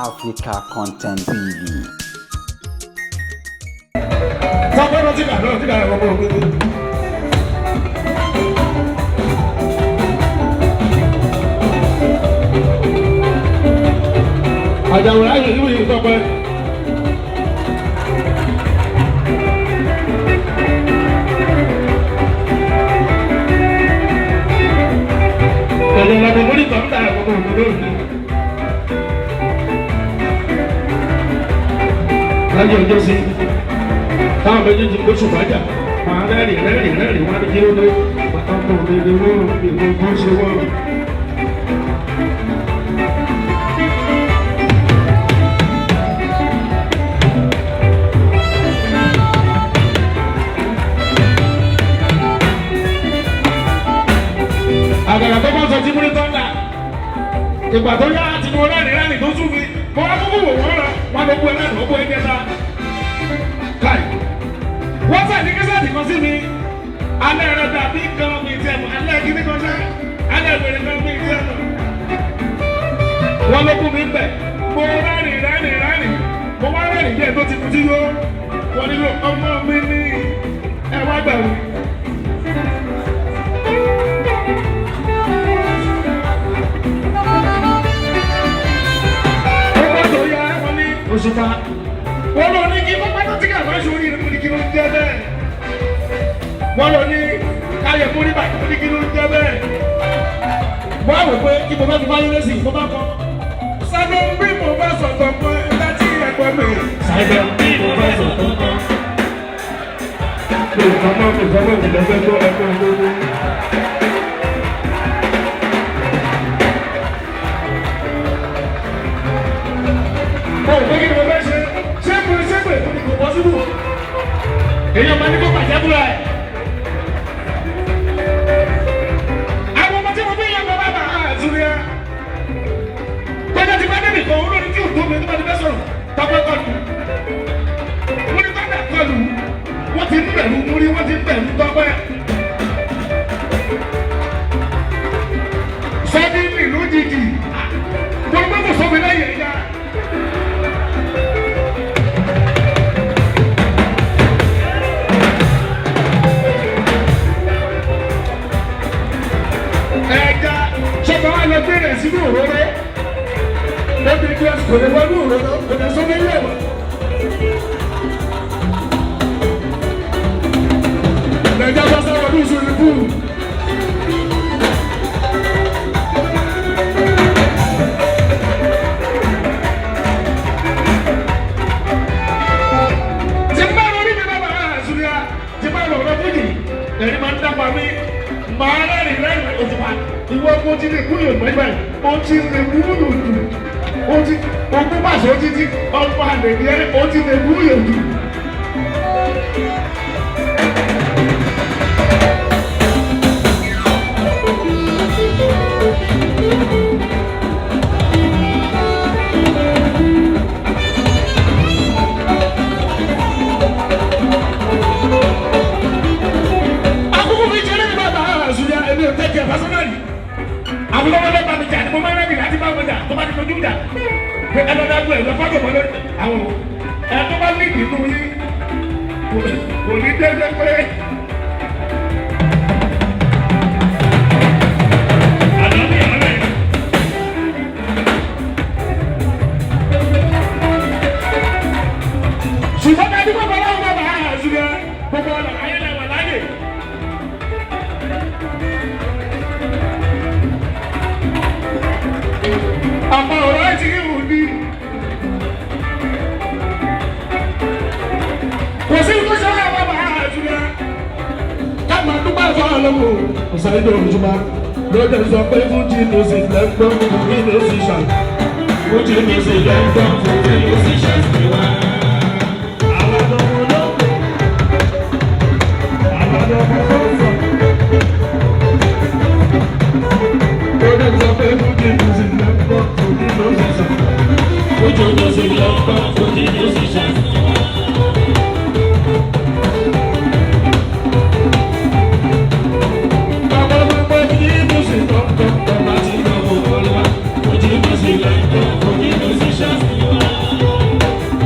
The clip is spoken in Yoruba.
Africa Content TV. Tọ́pẹ́ tí kà náà tí kà ọmọ ògbógbó. Àjàwòrán ayé ìlú yìí tọ́pẹ́. Ẹ̀yẹ̀ lọ́mọ mórí kan dà ọmọ ògbógbó òní. Láyé ọjọ́ sí táwọn méjèèjì ń gbóṣù bájà máa rẹ́rìn rẹ́rìn rẹ́rìn wá ní kí ló dé ọkọ̀ mi ni wọ́n ìwọ̀n kan ṣe wọ́n. Àgàgà tó bá sọ tí múrí tán dà ìgbà tó yá àti mo rẹ́rìn rẹ́rìn tó sú mi mo wá kúkú wò wọ́n rà wọ́n ló bú ẹ lẹ́nu ó bú ẹ jẹta káì wọ́n sàdí kíṣàdì kan sí mi alẹ́ rẹ̀ dàbí kan mi tiẹ̀ mọ̀ alẹ́ kíní kan ṣá alẹ́ ìbèrè kan mi tiẹ̀ mọ̀ wọ́n ló kú mi bẹ̀ mo rẹ́rìn rẹ́rìn rẹ́rìn mo wá rẹ́rìn díẹ̀ tó ti kú tí yó wọ́n nílò ọmọ mi ní ẹ wá gbà mí. Ọmọ tó yá wọn ní òṣùpá wọ́n lọ ní kí pápá tó ti kà máa ṣorí rẹ̀ mo ní kí ló ń jẹ́ bẹ́ẹ̀. Wọ́n lọ ní káyọ̀ mórí bàtí mo ní kí ló ń jẹ́ bẹ́ẹ̀. Wọ́n á wò pé kí mo bá fi báyé lẹ́sìn mo bá kọ́. Sábẹ́ bí mo bá sọ̀tọ̀ mọ́ ẹ̀dá tí ẹ̀gbọ́n mi. Sábẹ́ bí mo bá sọ̀tọ̀ mọ́. Mi ò kọ́ mọ́ mi kọ́ mọ́ mi lọ́fẹ́ gbọ́ ẹ̀kọ́ gbogbo. Mo ò pé kí ni mo fẹ́ ṣe ṣé mo ṣé pé kò bọ́ síbù. Èèyàn máa ní kó bàjẹ́ búra ẹ̀. Àwọn ọmọ tí mo bí yẹn lọ bá bàá àzúríà. Gbọ́dọ̀ ti bá débi kan olórí tí ò tó mi tó bá ti fẹ́ sọ̀rọ̀ tọ́pẹ́ kọlù. Múrí bàdà kọlù. Wọ́n ti ń bẹ̀rù múrí, wọ́n ti ń bẹ̀rù tọ́pẹ́. Sọ́dínlì lójijì. Mo gbé kò sómi lẹ́yìn ẹ̀yà. Ẹja ṣọba wa lọ gbé rẹ̀ sínú òróró ó ti di kò lè wọnú òróró kò lè sómi ilé wọn. Nàìjíríà bá sáwọn ọdún ìṣòro ikú. Tí n bá lọ rí mi bá bàa àṣùlẹ̀ tí n bá lọ rọ fújì ẹ̀rí máa ń dápa mi máa rẹ́rìn rẹ́rìn òtùpá ìwọ kó ti lè kú yòó mẹ́fà yìí ó ti lè kú yòó jù ó ti ogún pàṣẹ ó ti ti ọmọ àlè ní ẹ ó ti lè kú yòó jù. Akókò mi jẹ́ lẹ́nu bàbá àṣùyà èmi ò tẹ́kẹ̀ pásánàlì. Àwọn ọmọdé bá mi jà ni mo máa ń rẹ́rìn láti bá wọn jà tó bá ti dojú jà. Pé ẹ lọ dágbé ẹ lọ fọ́tò mọ́ lórí àwọn ẹ tó bá ní ìdùnnú yín kò ní dédé pé. Àdánù ìrọ̀lẹ́. Ṣùgbọ́n ká dúpẹ́ bọ́lá ọmọ bàbá àṣùyà gbogbo ọ̀nà ayé làwà láyè. Àmọ́ ọ̀rọ̀ ẹ̀ ti rí òun ní. Kò sí tó ṣe àwọn bàbá àjùlọ. Ká máa dúpẹ́ fún ọlọ́wọ́. Ọ̀sán ìjọ òjúmọ́ ló jẹ́ sọ pé Fújì music lẹ́gbọ́n Fújì musician. Fújì music lẹ́gbọ́n Fújì musician ti wá. Àwọn ọmọ olóko, àwọn ọmọ olóko. Ló jẹ́ sọ pé Fújì music lẹ́gbọ́n Fújì musician. Fújì music lẹ́gbọ́n